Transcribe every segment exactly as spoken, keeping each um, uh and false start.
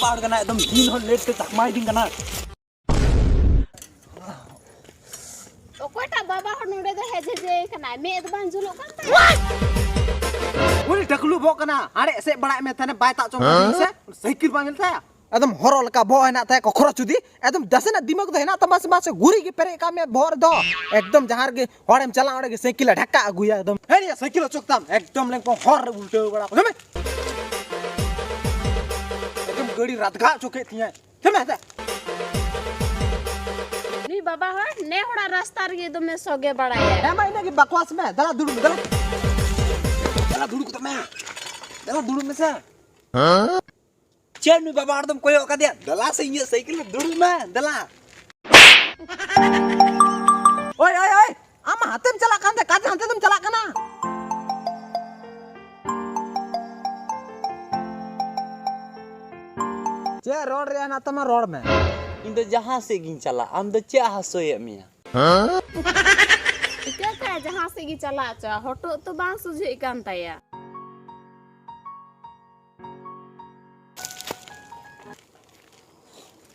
ᱯᱟᱲ ᱠᱟᱱᱟ, ᱮᱠᱫᱚᱢ ᱫᱤᱱ ᱦᱚᱸ ᱞᱮᱴ ᱛᱮ ᱪᱟᱠᱢᱟᱭ ᱫᱤᱧ ᱠᱟᱱᱟ᱾ ᱚᱠᱚᱭᱴᱟᱜ ᱵᱟᱵᱟ ᱦᱚᱲ ᱱᱚᱰᱮ ᱫᱚ ᱦᱮᱡ ᱦᱮᱡ ᱠᱟᱱᱟᱭ? ᱢᱮᱫ ᱵᱟᱝ ᱡᱩᱞᱩᱜ ᱠᱟᱱ ᱛᱟᱭᱟ? ᱩᱱᱤ ᱰᱟᱠᱞᱩ ᱵᱚᱜ ᱠᱟᱱᱟ, ᱟᱲᱮ ᱮᱥᱮᱫ ᱵᱟᱲᱟᱭ ᱢᱮ, ᱛᱟᱦᱮ ᱵᱟᱭ ᱛᱟᱜ ᱪᱚᱝ ᱦᱮᱸ? ᱥᱮ ᱥᱟᱭᱠᱮᱞ ᱵᱟᱝ ᱧᱮᱞ ᱛᱟᱭᱟ? ᱮᱠᱫᱚᱢ ᱦᱚᱨᱚ ᱞᱮᱠᱟ ᱵᱚᱦᱚᱜ ᱦᱮᱱᱟᱜ ᱛᱟᱭᱟ, ᱠᱚᱠᱷᱨᱚ ᱪᱩᱫᱤ᱾ ᱮᱠᱫᱚᱢ ᱱᱟᱥᱮᱱᱟᱜ ᱫᱤᱢᱟᱜᱽ ᱫᱚ ᱦᱮᱱᱟᱜ ᱛᱟᱢᱟ ᱥᱮ ᱵᱟᱝ? ᱥᱮ ᱜᱩᱨᱤᱡ ᱜᱮ ᱯᱮᱨᱮᱡ ᱠᱟᱜ ᱢᱮ ᱵᱚᱦᱚᱜ ᱨᱮᱫᱚ᱾ ᱮᱠᱫᱚᱢ ᱡᱟᱦᱟᱸ ᱨᱮᱜᱮ ᱦᱚᱲᱮᱢ ᱪᱟᱞᱟᱜ, ᱚᱸᱰᱮ ᱜᱮ ᱥᱟᱭᱠᱮᱞ ᱮ ᱰᱷᱟᱠᱟ ᱟᱹᱜᱩᱭᱟ᱾ ᱮᱠᱫᱚᱢ ᱦᱮᱸ ᱱᱤᱭᱟᱹ ᱥᱟᱭᱠᱮᱞ ᱚᱪᱚᱜ ᱛᱟᱢ, ᱮᱠᱫᱚᱢ ᱞᱮᱝ ᱠᱚ ᱦᱚᱨ ᱨᱮ ᱩᱞᱴᱟᱹᱣ ᱵᱟᱲᱟ ᱠᱚ᱾ ᱫᱮᱢᱮ᱾ ᱮᱠᱫᱚᱢ ᱜᱟᱹᱰᱤ ᱨᱟᱛᱜᱟ ᱚᱪᱚ ᱠᱮᱫ ᱛᱤᱧᱟᱭ᱾ ᱫᱮᱢᱮ, ᱫᱮ᱾ ᱱᱩᱭ ᱵᱟᱵᱟ ᱦᱚᱲ ᱱᱮ ᱦᱚᱲᱟᱜ ᱨᱟᱥᱛᱟ ᱨᱮᱜᱮ ᱫᱚᱢᱮ ᱥᱚᱜᱮ ᱵᱟᱲᱟᱭᱟ᱾ ᱦᱮᱸ ᱢᱟ, ᱤᱱᱟᱹᱜ ᱜᱮ ᱵᱟᱠᱣᱟᱥ ᱢᱮ᱾ ᱫᱮᱞᱟ ᱫᱩᱲᱩᱵ ᱢᱮ, ᱫᱮᱞᱟ᱾ ᱫᱮᱞᱟ ᱫᱩᱲᱩᱵ ᱠᱚᱜ ᱢᱮ᱾ ᱫᱮᱞᱟ ᱫᱩᱲᱩᱵ ᱢᱮᱥᱮ᱾ ᱪᱮᱫ ᱱᱩᱭ ᱵᱟᱵᱟ ᱦᱚᱲ ᱫᱚᱢ ᱠᱚᱭᱚᱜ ᱠᱟᱫᱮᱭᱟ? ᱫᱮᱞᱟ ᱥᱮ ᱤᱧᱟᱹᱜ ᱥᱟᱭᱠᱮᱞ ᱨᱮ ᱫᱩᱲᱩᱵ ᱢᱮ, ᱫᱮᱞᱟ᱾ ᱳᱭ, ᱳᱭ, ᱳᱭ, ᱟᱢ ᱦᱟᱱᱛᱮᱢ ᱪᱟᱞᱟᱜ ᱠᱟᱱ ᱛᱮ, ᱚᱠᱟᱛᱮ ᱦᱟᱱᱛᱮ ᱫᱚᱢ ᱪᱟᱞᱟᱜ ᱠᱟᱱᱟ? ᱪᱮᱫ ᱨᱚᱲ ᱨᱮᱭᱟᱜ ᱦᱮᱱᱟᱜ ᱛᱟᱢᱟ, ᱨᱚᱲ ᱢᱮ᱾ ᱤᱧ ᱫᱚ ᱡᱟᱦᱟᱸ ᱥᱮᱫ ᱜᱤᱧ ᱪᱟᱞᱟᱜ, ᱟᱢ ᱫᱚ ᱪᱮᱫ ᱦᱟᱹᱥᱩᱭᱮᱫ ᱢᱮᱭᱟ? ᱪᱤᱠᱟᱹᱛᱮ ᱡᱟᱦᱟᱸ ᱥᱮᱫ ᱜᱮ ᱪᱟᱞᱟᱜ ᱪᱚ, ᱦᱚᱴᱚᱜ ᱛᱚ ᱵᱟᱝ ᱥᱚᱡᱷᱮᱜ ᱠᱟᱱ ᱛᱟᱭᱟ᱾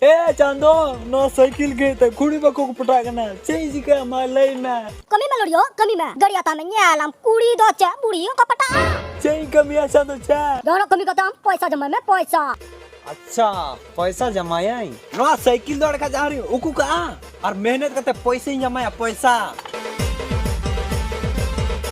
ᱮ ᱪᱟᱸᱫᱚ, ᱱᱚᱣᱟ ᱥᱟᱭᱠᱮᱞ ᱜᱮ ᱛᱮ ᱠᱩᱲᱤ ᱵᱟᱠᱚ ᱯᱚᱴᱟᱜ ᱠᱟᱱᱟ, ᱪᱮᱫ ᱤᱧ ᱪᱤᱠᱟᱹᱭᱟ ᱢᱟ ᱞᱟᱹᱭ ᱢᱮ? ᱠᱟᱹᱢᱤ ᱢᱮ ᱞᱩᱲᱤᱭᱳ, ᱠᱟᱹᱢᱤ ᱢᱮ᱾ ᱜᱟᱹᱲᱤ ᱦᱟᱛᱟᱣ ᱢᱮ, ᱧᱮᱞᱟᱢ ᱠᱩᱲᱤ ᱫᱚ ᱪᱮᱫ, ᱵᱩᱲᱦᱤ ᱦᱚᱸᱠᱚ ᱯᱚᱴᱟᱜᱼᱟ᱾ ᱪᱮᱫ ᱤᱧ ᱠᱟᱹᱢᱤᱭᱟ ᱪᱟᱸᱫᱚ, ᱪᱮᱫ? ᱡᱟᱦᱟᱱᱟᱜ ᱠᱟᱹᱢᱤ ᱠᱟᱛᱮ ᱟᱢ ᱯᱚᱭᱥᱟ ᱡᱚᱢᱟᱭ ᱢᱮ, ᱯᱚᱭᱥᱟ᱾ ᱟᱪᱪᱷᱟ, ᱯᱚᱭᱥᱟ ᱡᱟᱢᱟᱭᱟᱹᱧ᱾ ᱱᱚᱣᱟ ᱥᱟᱭᱠᱮᱞ ᱫᱚ ᱮᱸᱰᱮᱠᱷᱟᱱ ᱡᱟᱦᱟᱸ ᱨᱤᱧ ᱩᱠᱩ ᱠᱟᱜᱼᱟ, ᱟᱨ ᱢᱮᱦᱱᱚᱛ ᱠᱟᱛᱮ ᱯᱚᱭᱥᱟᱧ ᱡᱟᱢᱟᱭᱟ, ᱯᱚᱭᱥᱟ᱾